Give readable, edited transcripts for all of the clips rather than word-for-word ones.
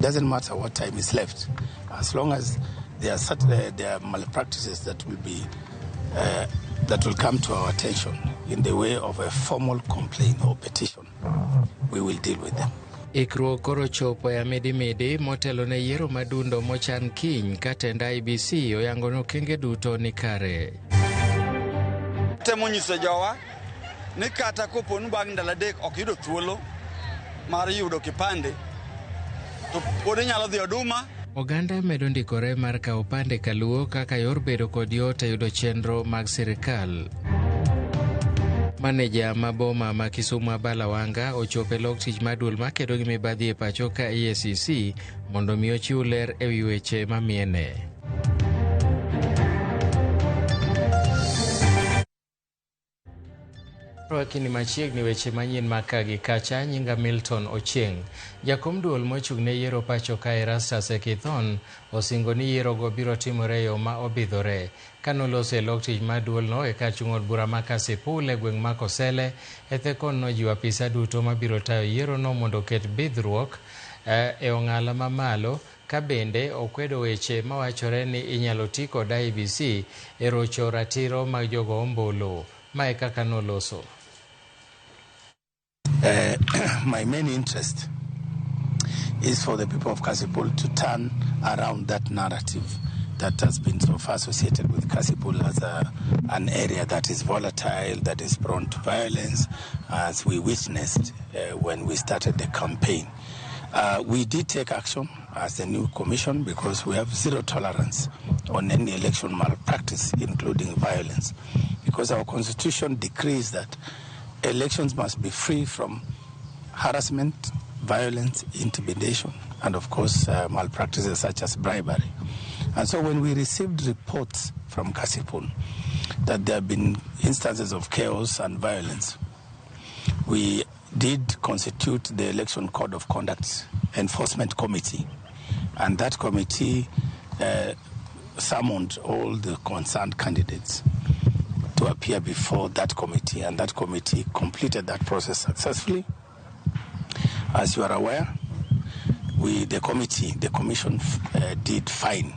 Doesn't matter what time is left, as long as there are certain, there are malpractices that will be that will come to our attention in the way of a formal complaint or petition, we will deal with them. Ikruok koro chopo e amidimidi motelo ne yiero madundo mochan kiny ka tend IEBC oyango ni okenge duto ni kare. Temo nyiso jowa ni kata kopo ni bang' ndalo 3 ok yudo thuolo mar yudo kipande to pod inyalo dhi Oduma. Oganda medo ndikore mar kawo opande kaluo kaka yor bedo kod yot e yudo chenro mag sirikal. Maneja ma boma ma Kisumu Abala Wanga ochopo e lok tich mar duol makedo gi mibadhi e pacho ka EACC mondo mi ochiw ler e wi weche mamiene. Rwakini machiegni weche manyien maka gi kacha, nyinga Milton Ochieng. Jakom duol mochung' ne yiero pacho ka Erastus Ekithon osingo ni yierogo biro timore e yo ma obidhore. Kanoloso e lok tich mar duolno e kar chung' od bura ma Kasipul e gweng' ma Kosele, Ethekon nojiwo apisa duto mabiro tayo yierono mondo oket bidhruok e ong'ala mamalo ka bende okwedo weche mawachore ni inyalo ti kod IEBC e rocho ratiro mag jogo ombulu. Mae kaka noloso. My main interest is for the people of Kasipul to turn around that narrative that has been so far associated with Kasipul as an area that is volatile, that is prone to violence, as we witnessed when we started the campaign. We did take action as a new commission because we have zero tolerance on any election malpractice, including violence, because our constitution decrees that elections must be free from harassment, violence, intimidation, and of course malpractices such as bribery. And so when we received reports from Kasipul that there have been instances of chaos and violence, we did constitute the Election Code of Conduct Enforcement Committee. And that committee summoned all the concerned candidates to appear before that committee, and that committee completed that process successfully. As you are aware, the commission did fine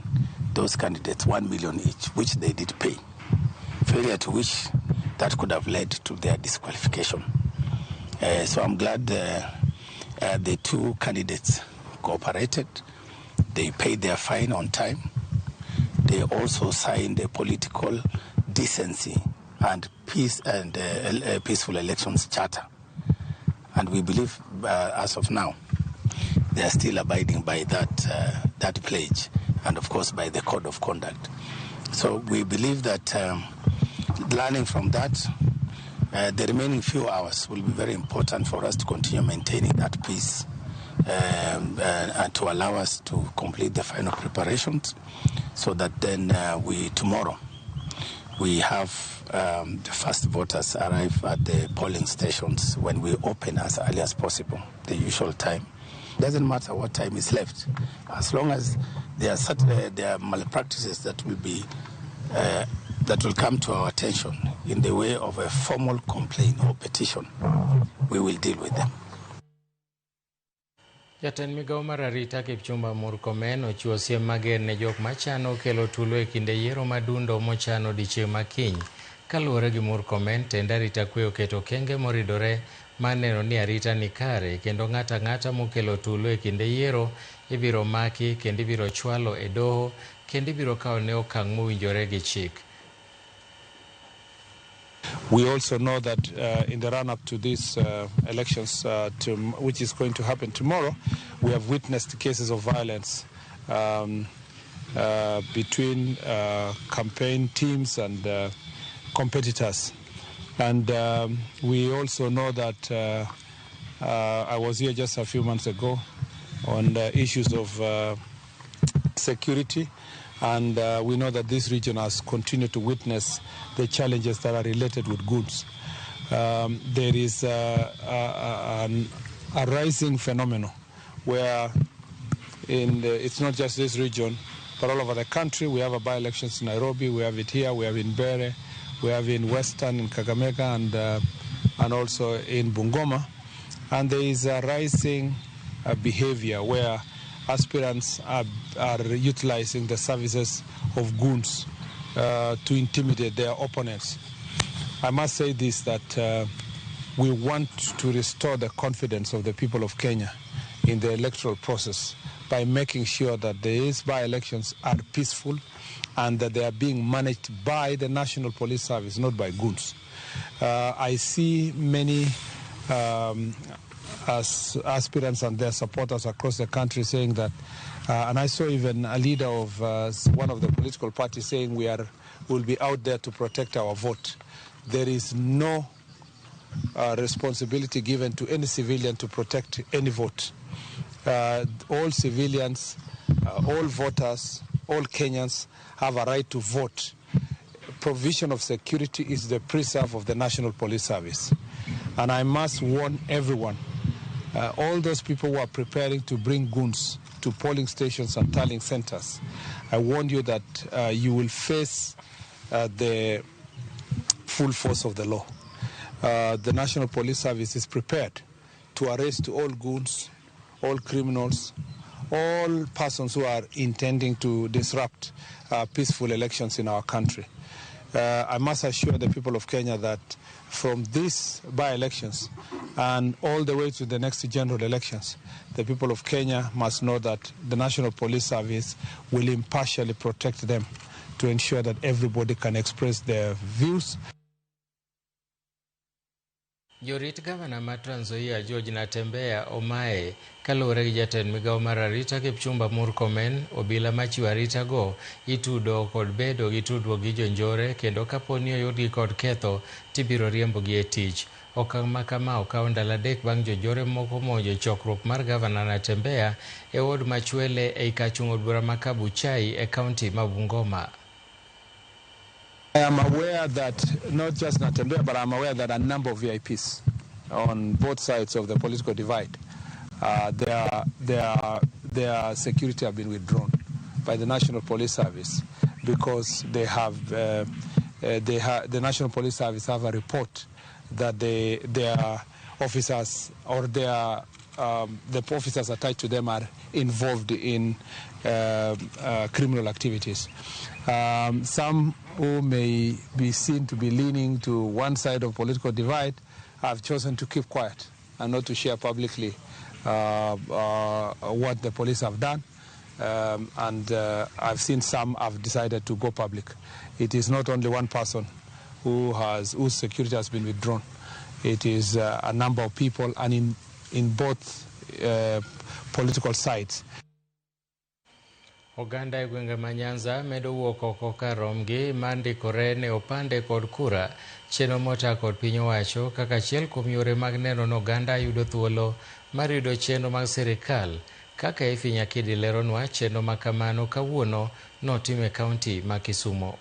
those candidates 1 million each, which they did pay. Failure to which that could have led to their disqualification. So I'm glad the two candidates cooperated. They paid their fine on time. They also signed a political decency and peace and peaceful elections charter. And we believe, as of now, they are still abiding by that pledge and, of course, by the code of conduct. So we believe that learning from that, the remaining few hours will be very important for us to continue maintaining that peace and to allow us to complete the final preparations so that then tomorrow we have the first voters arrive at the polling stations when we open as early as possible, the usual time. Doesn't matter what time is left, as long as there are certain, there are malpractices that will be that will come to our attention in the way of a formal complaint or petition, we will deal with them. Jatend migawo mar arita Kipchumba Murkomen ochiwo siem mager ne jok machano kelo tulo e kinde yiero madundo mochano odiechieng' ma kiny. Kaluwore gi Murkomen, tend arita kwe oketo okenge moridore mar neno ni arita ni kare kendo ng'ato ang'ata mokelo tulo e kinde yiero ibiro maki kendo ibiro chwalo e doho kendo ibiro kawone okang' mowinjore gi chik. We also know that in the run-up to these elections, which is going to happen tomorrow, we have witnessed cases of violence between campaign teams and competitors. And we also know that I was here just a few months ago on the issues of security. And we know that this region has continued to witness the challenges that are related with goods. There is a rising phenomenon where it's not just this region, but all over the country. We have a by-elections in Nairobi, we have it here, we have in Mbeere, we have in Western, in Kakamega, and also in Bungoma. And there is a rising behavior where aspirants are utilizing the services of goons to intimidate their opponents. I must say this, that we want to restore the confidence of the people of Kenya in the electoral process by making sure that these by-elections are peaceful and that they are being managed by the National Police Service, not by goons. I see many as aspirants and their supporters across the country saying that, and I saw even a leader of one of the political parties saying we will be out there to protect our vote. There is no responsibility given to any civilian to protect any vote. All civilians, all voters, all Kenyans have a right to vote. Provision of security is the preserve of the National Police Service. And I must warn everyone, all those people who are preparing to bring goons to polling stations and tallying centers, I warn you that you will face the full force of the law. The National Police Service is prepared to arrest all goons, all criminals, all persons who are intending to disrupt peaceful elections in our country. I must assure the people of Kenya that from these by-elections and all the way to the next general elections, the people of Kenya must know that the National Police Service will impartially protect them to ensure that everybody can express their views. Jorit gavana ma Trans Nzoia George Natembeya omae kaluwore gi jatend migawo mar arita Kipchumba Murkomen, obila machiwo arita go itudo kod bedo gi tudruok gi jonjore kendo kapo ni oyudgi kod ketho tibiro riembogi e tich. Okang' ma kama okaw ndalo adek bang' jonjore moko monjo chokruok mar gavana Natembeya e ward ma Chwele ei kar chung' od bura ma Kabuchai e kaunti ma Bungoma. I am aware that not just Natembeya, but I'm aware that a number of VIPs on both sides of the political divide, their security have been withdrawn by the National Police Service because they have the National Police Service have a report that their officers or their the officers attached to them are involved in criminal activities. Some who may be seen to be leaning to one side of political divide have chosen to keep quiet and not to share publicly what the police have done. And I've seen some have decided to go public. It is not only one person whose security has been withdrawn. It is a number of people, and in both political sides. Oganda e gwenge ma Nyanza medo wuok oko kar romgi mar ndikore ne opande kod kura, chenro motaa kod piny owacho kaka achiel kuom yore mag neno ni oganda yudo thuolo mar yudo chenro mag sirikal. Kaka Effie Nyakidi leronwa, chenro ma kamano kawuono notim e kaunti ma Kisumo.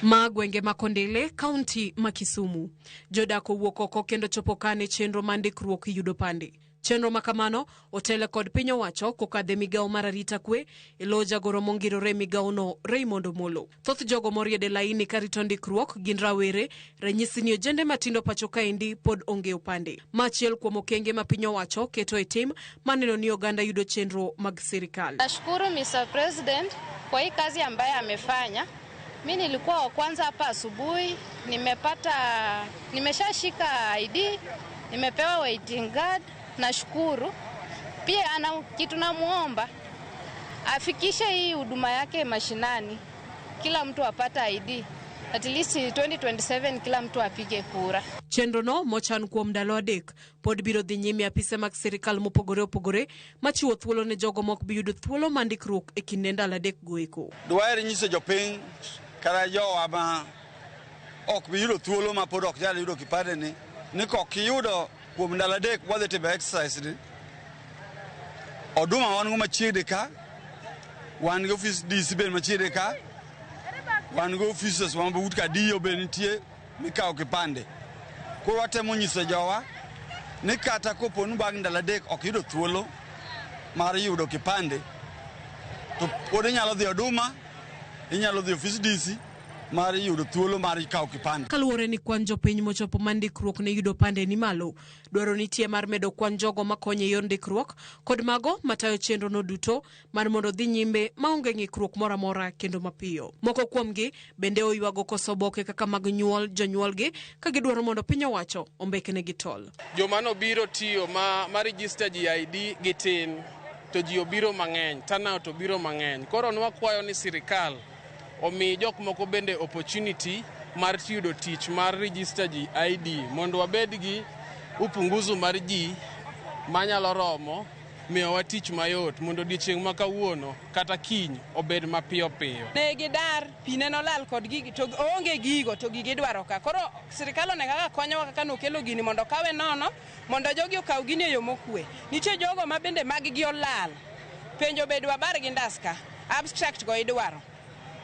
Ma gwenge ma Kondele, kaunti ma Kisumu. Jodak owuok oko kendo chopo kane chenro mar ndikruok yudo pande. Chenro ma kamano otele kod piny owacho kokadhe migawo mar arita kwe e lo jagoro mongirore migawono Raymond Omolo. Thoth jogo moriede laini karito ndikruok gin rawere, ranyisi ni ojende matindo pacho kaendi pod onge opande. Ma achiel kuom okenge ma piny owacho keto e tim maneno ni oganda yudo chenro mag sirikal. Nashukuru Mr. President kwa hii kazi ambayo amefanya. Mi nilikuwa wa kwanza hapa asubuhi, nimeshashika ID, nimepewa waiting card. Nashukuru. Pia ana kitu namuomba afikishe hii huduma yake mashinani, kila mtu apata ID. At least 2027 kila mtu apige kura. Chenro no mochan kuom ndalo adek pod biro dhi nyime apise mag sirikal mopogore opogore machiwo thuolo ne jogo mok bi yudo thuolo mar ndikruok e kinde ndalo adek goeko. Dwaher nyiso jopiny kata jowa ma ok bi yudo thuolo ma pod ok nyal yudo kipande ni kok iyudo kuom ndalo adek wadhi timo exercise ni. Oduma wan go machiegni ka, wan gi ofis DC bende machiegni ka, wan gi offices wan but ka DO bende nitie mikawo kipande. Koro watemo nyiso jowa ni kata kopo ni bang' ndalo adek ok iyudo thuolo mar yudo kipande, to pod inyalo dhi Oduma, inyalo dhi ofis DC, mar yudo thuolo mar kawo kipande. Kaluwore ni kwan jopiny mochopo ma ndikruok ne yudo pande ni malo, dwaro nitie mar medo kwan jogo makonyo e yor ndikruok kod mago matayo chenrono duto mar mondo dhi nyime maonge ng'ikruok moro amora kendo mapiyo. Moko kuomgi bende oywago koso oboke kaka mag nyuol jonyuolgi ka gidwaro mondo piny owacho ombeknegi tol. Joma nobiro tiyo ma register ji ID gi tin to ji obiro mang'eny, turnout obiro mang'eny. Koro nwakwayo ni sirikal omi jok moko bende opportunity mar yudo tich mar register ji ID mondo wabed gi upunguzu mar ji manyalo romo miyowa tich mayot mondo odiochieng' ma kawuono kata kiny obed mapiyo piyo. Ne gidar, pi ne nolal kod gigi to oonge gigo to gigi idwaro ka. Koro sirikal onego kaka konyowa kaka nokelo gini mondo okawe nono mondo jogi okaw gini e yo mokwe. Nitie jogo ma bende mag gi olal. Penjo bed wabar gi ndas ka, abstract go idwaro.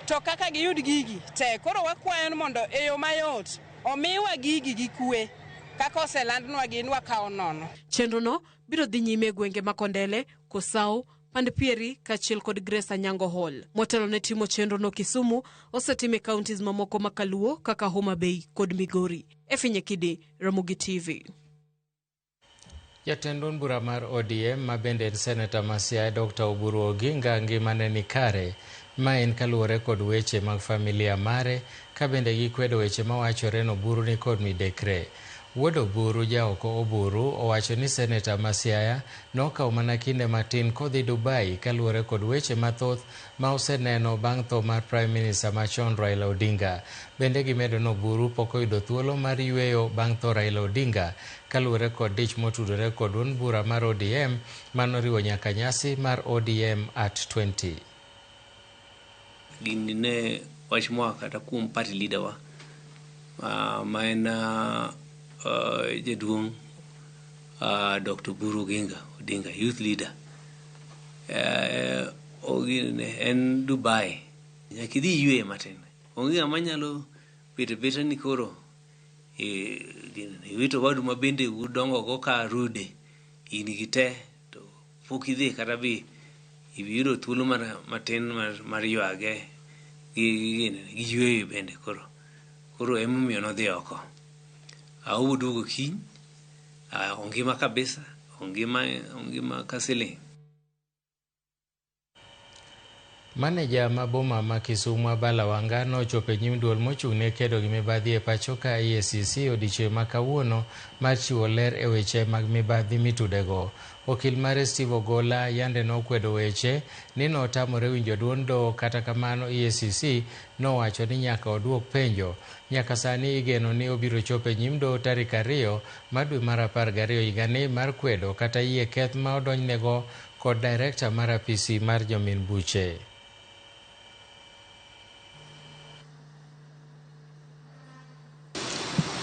To kaka giyud gigi tek. Koro wakwayo ni mondo e yo mayot omiwa gigi gi kwe. Kaka oselandnwa gin wakawo nono. Chenrono biro dhi nyime e gwenge ma Kondele, Kosau, Pand Pieri kaachiel kod Grace Anyango Hall. Motelo ne timo chenrono Kisumu, osetime counties mamoko ma Kaluo kaka Homa Bay kod Migori. Effie Nyakidi, Ramogi TV. Jatend duond bura mar ODM ma bende en seneta ma Siaya Dr. Oburu Oginga ngimane ni kare. Ma en kaluwore kod weche mag familia mare ka bende gikwedo weche mawachore ni Oburu ni kod midekre. Wuod Oburu Jaoko Oburu owacho ni seneta ma Siaya nokawo mana kinde matin kodhi Dubai kaluwore kod weche mathoth ma oseneno bang' tho mar Prime Minister machon Raila Odinga. Bende gimedo ni Oburu pok oyudo thuolo mar yueyo bang' tho Raila Odinga kaluwore kod dich motudore kod duond bura mar ODM manoriwo nyaka nyasi mar ODM at 20. Gini ne wach moa kata kuom party leader wa ma en jaduong' Dr. Oburu Oginga Odinga, youth leader. Ogine en Dubai. Nyaka idhi iyueye matin. Onge ng'ama nyalo bet abeta ni koro iwito wadu ma bende udongo go ka rude in gi te to pok idhi kata bi iyudo thuolo matin mar ywage gi yueyo bende koro. Koro emomiyo nodhi oko. Obiro duogo kiny, ongima kabisa, ongima ka siling'. Maneja ma boma ma Kisumu Abala Wanga nochopo e nyim duol mochung' ne kedo gi mibadhi e pacho ka EACC odiochieng' ma kawuono mar chiwo ler e weche mag mibadhi mitudego. Okil mare Steve Ogola yande nokwedo weche ni notamore winjo duond doho, kata kamano EACC nowacho ni nyaka oduok penjo. Nyaka sani igeno ni obiro chopo e nyim doho tarik 2 mar dwe mar 12 higani mar kwedo kata yie keth ma odonjnego kod direkta mar apisi mar jomin buche.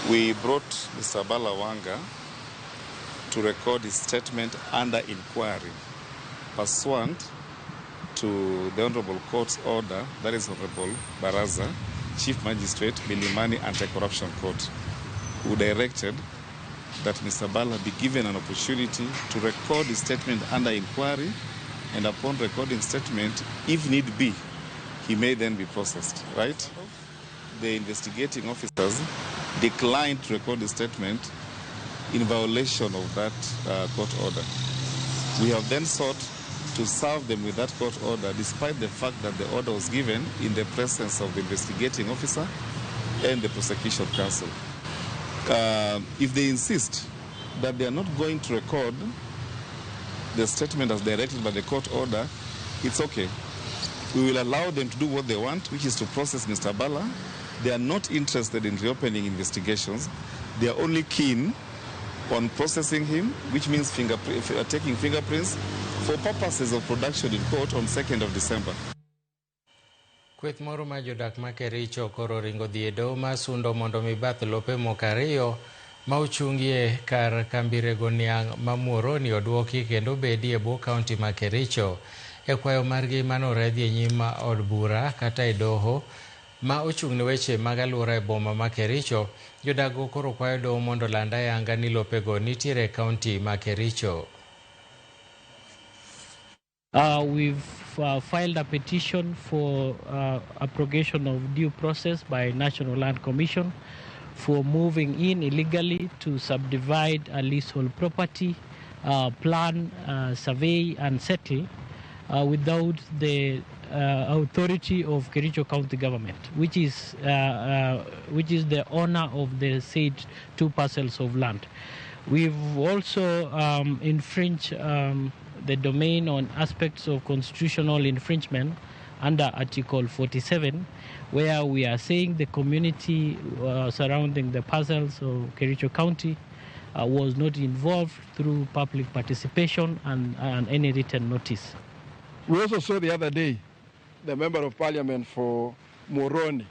We brought Mr. Abala Wanga to record his statement under inquiry pursuant to the Honorable Court's order, that is Honorable Baraza, Chief Magistrate, Milimani Anti-Corruption Court, who directed that Mr. Bala be given an opportunity to record his statement under inquiry, and upon recording statement, if need be, he may then be processed, right? The investigating officers declined to record the statement in violation of that court order. We have then sought to serve them with that court order, despite the fact that the order was given in the presence of the investigating officer and the prosecution counsel. If they insist that they are not going to record the statement as directed by the court order, it's okay. We will allow them to do what they want, which is to process Mr. Bala. They are not interested in reopening investigations. They are only keen on processing him, which means taking fingerprints for purposes of production in court on 2nd of December. Kweth moro ma jodak ma Kericho koro ringo dhi e doho mar sundo mondo mibath lope moko ariyo ma ochungie kar kambi rego niang' ma Muhoroni oduoki kendo obedi e bwo kaunti ma Kericho. E kwayo margi manoredhi e nyim od bura kata e doho ma ochung' ne weche mag alwora e boma ma Kericho, jodak go koro kwayo doho mondo oland ayanga ni lopego nitiere e kaunti ma Kericho. We've filed a petition for abrogation of due process by National Land Commission for moving in illegally to subdivide a leasehold property, plan, survey and settle without the authority of Kericho County government, which is the owner of the said two parcels of land. We've also infringed the domain on aspects of constitutional infringement under Article 47, where we are saying the community surrounding the parcels of Kericho County was not involved through public participation and any written notice. We also saw the other day the Member of Parliament for Moroni,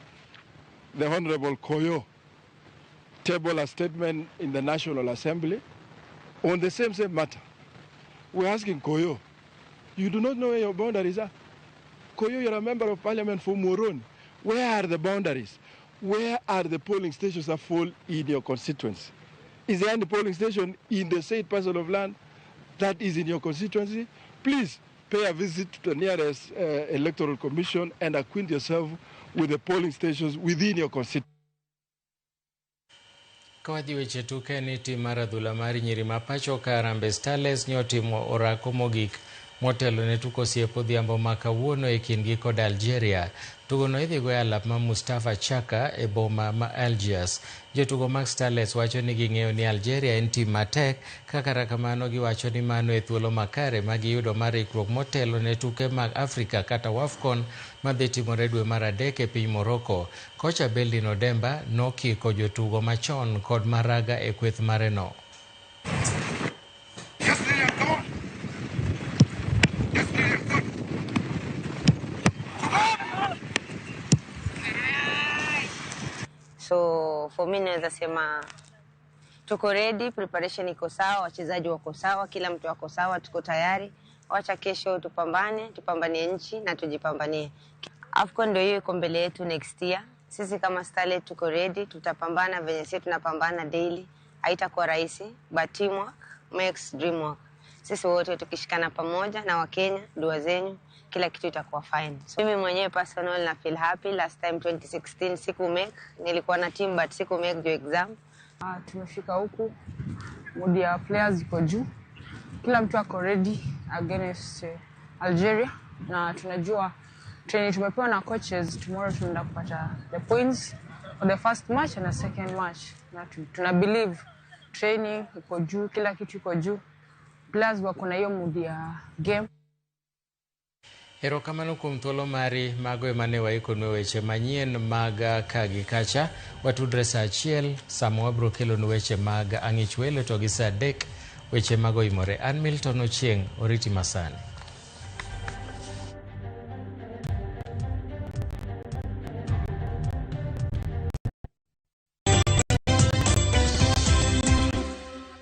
the Honorable Koyo, table a statement in the National Assembly on the same matter. We're asking Koyo, you do not know where your boundaries are. Koyo, you're a member of parliament for Moroni. Where are the boundaries? Where are the polling stations that fall in your constituency? Is there any polling station in the said parcel of land that is in your constituency? Please pay a visit to the nearest electoral commission and acquaint yourself with the polling stations within your constituency. Kawadhi weche tuke ni tim mar adhula mar nyiri ma pacho ka Harambee Starlets ne otimo orako mogik motelo ne tuko osiep odhiambo ma kawuono e kindgi kod Algeria. Tugono idhi go e alap ma Mustafa Chaka e boma ma Algiers. Jotugo mag Starlets wacho ni ging'eyo ni Algeria en tim matek, ka kata kamano giwacho ni mano e thuolo makare ma giyudo mar ikruok motelo ne tuke mag Afrika kata WAFCON madhi timore dwe mar 3 e piny Morocco. Kocha Beldin Odemba nokiko jotugo machon kod maraga e kweth mare no. So for me naweza sema tuko ready, preparation iko sawa, wachezaji wako sawa, kila mtu wako sawa, tuko tayari. Wacha kesho tupambane, tupambanie nchi na tujipambanie. AFCON ndio hiyo iko mbele yetu next year. Sisi kama Starlet tuko ready, tutapambana venye sisi tunapambana daily. Haitakuwa rahisi, but teamwork makes dream work. Sisi wote tukishikana pamoja na Wakenya, dua zenyu, kila kitu itakuwa fine. So, mimi mwenyewe personal na feel happy. Last time 2016 siku make, nilikuwa na team but siku make juu exam. Tumefika huku, mood ya players iko juu. Kila mtu ako ready against Algeria na tunajua training tumepewa na coaches, tomorrow tunaenda kupata the points for the first match and the second match. Na tuna believe training iko juu, kila kitu iko juu. Players wako na hiyo mood ya game. Erokamano kuom thuolo mari mago ema ne waikonwa weche manyien mag ka gi kacha. Watudre saa 1 sama wabiro kelonu weche mag ang'ich welo to gi saa 3 weche mag oimore. An Milton Ochieng, oriti masani.